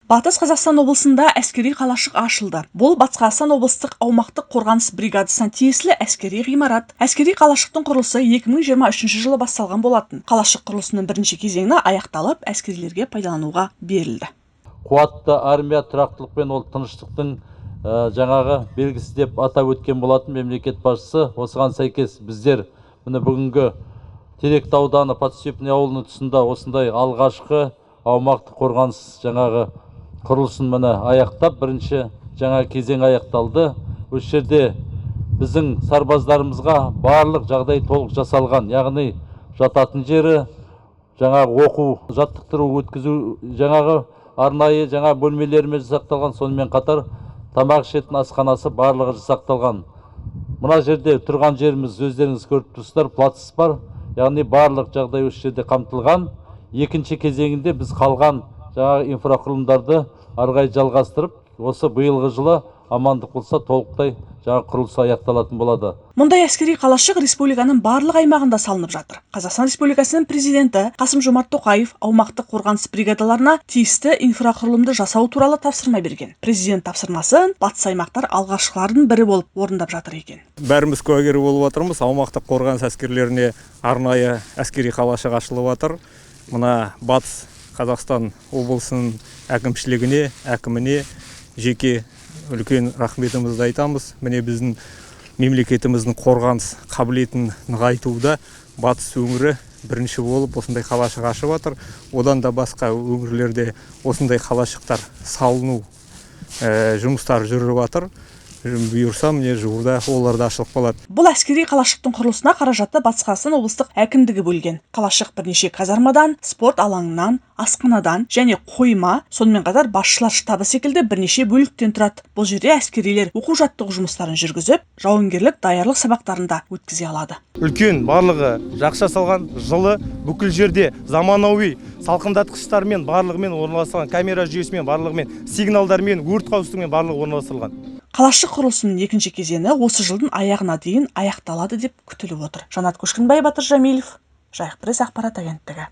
Батыс Қазақстан облысында әскери қалашық ашылды. Бұл Батыс Қазақстан облыстық аумақтық қорғаныс бригадасына тиесілі әскери ғимарат. Әскери қалашықтың құрылысы 2023 жылы басталған болатын. Қалашық құрылысының бірінші кезеңі аяқталып, әскерилерге пайдалануға берілді. Қуатты армия тұрақтылық пен ол тыныштықтың жаңағы белгісі деп атап өткен болатын мемлекет басшысы. Осыған сәйкес біздер міне бүгінгі Теректі ауданы Подстепный ауылының тұсында осындай алғашқы аумақтық қорғаныс жаңағы құрылысын міне аяқтап, бірінші жаңа кезең аяқталды. Осы жерде біздің сарбаздарымызға барлық жағдай толық жасалған, яғни жататын жері, жаңағы оқу жаттықтыру өткізу жаңағы арнайы жаңа бөлмелерімен жасақталған, сонымен қатар тамақ ішетін асханасы барлығы жасақталған. Мына жерде тұрған жеріміз, өздеріңіз көріп тұрсыздар, плац бар, яғни барлық жағдай осы жерде қамтылған. Екінші кезеңінде біз қалған жаңағы инфрақұрылымдарды ары қарай жалғастырып, осы биылғы жылы амандық болса, толықтай жаңа құрылыс аяқталатын болады. Мұндай әскери қалашық республиканың барлық аймағында салынып жатыр. Қазақстан Республикасының президенті Қасым-Жомарт Тоқаев аумақтық қорғаныс бригадаларына тиісті инфрақұрылымды жасау туралы тапсырма берген. Президент тапсырмасын батыс аймақтар алғашқылардың бірі болып орындап жатыр екен. Бәріміз куәгер болып отырмыз. Аумақтық қорғаныс әскерлеріне арнайы әскери қалашық ашылып жатыр. Мына Батыс Қазақстан облысының әкімшілігіне, әкіміне жеке үлкен рахметімізді айтамыз. Міне, біздің мемлекетіміздің қорғаныс қабілетін нығайтуда батыс өңірі бірінші болып осындай қалашық ашып жатыр. Одан да басқа өңірлерде осындай қалашықтар салыну жұмыстары жүріп жатыр. Бұйырса, міне, жуырда олар да ашылып қалады. Бұл әскери қалашықтың құрылысына қаражатты Батыс Қазақстан облыстық әкімдігі бөлген. Қалашық бірнеше казармадан, спорт алаңынан, асханадан және қойма, сонымен қатар басшылар штабы секілді бірнеше бөліктен тұрады. Бұл жерде әскерилер оқу жаттығу жұмыстарын жүргізіп, жауынгерлік даярлық сабақтарын да өткізе алады. Үлкен, барлығы жақсы жасалған, жылы, бүкіл жерде заманауи салқындатқыштармен, барлығымен орналастырылған, камера жүйесімен, барлығымен, сигналдармен, өрт қауіпсіздігімен барлығы орналастырылған. Қалашық құрылысының екінші кезеңі осы жылдың аяғына дейін аяқталады деп күтіліп отыр. Жанат Көшкінбай, Батыр Жамилов, Жайық Пресс ақпарат агенттігі.